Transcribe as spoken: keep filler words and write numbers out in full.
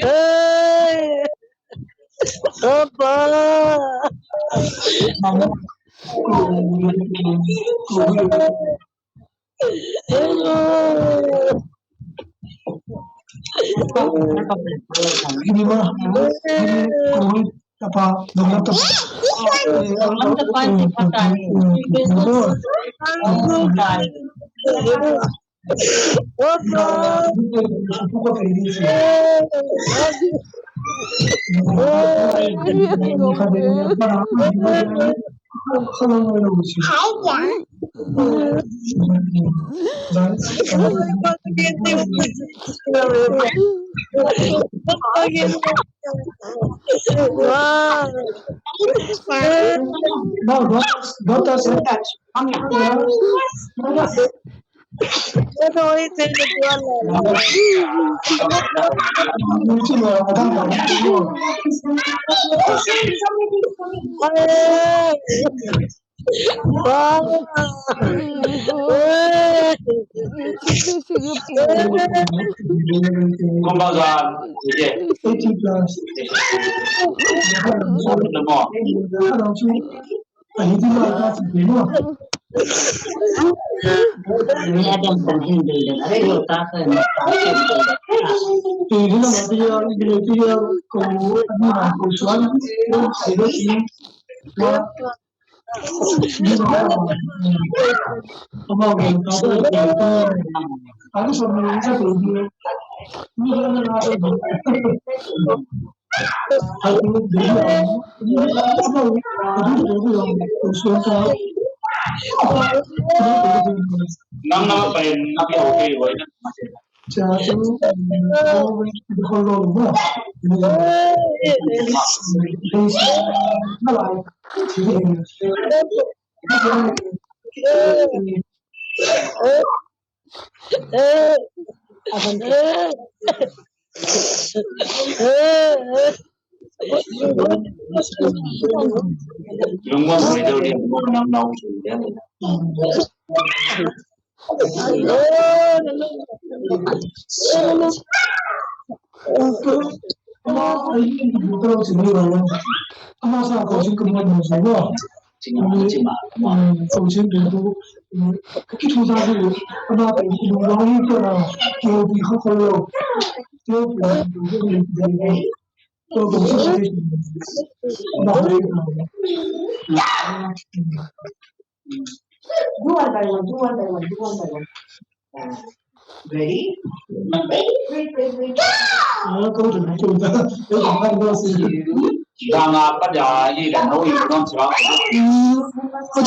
Hey! Papa! Wow. No, don't, don't touch that. Come here. Kong bao giờ? Eighty plus. Nang nang pen nang okay boy. Do one by one, do one by one, do one by one. Ready? Wait, wait, wait. Dang apa dia, ini dah tahu ini dong siapa.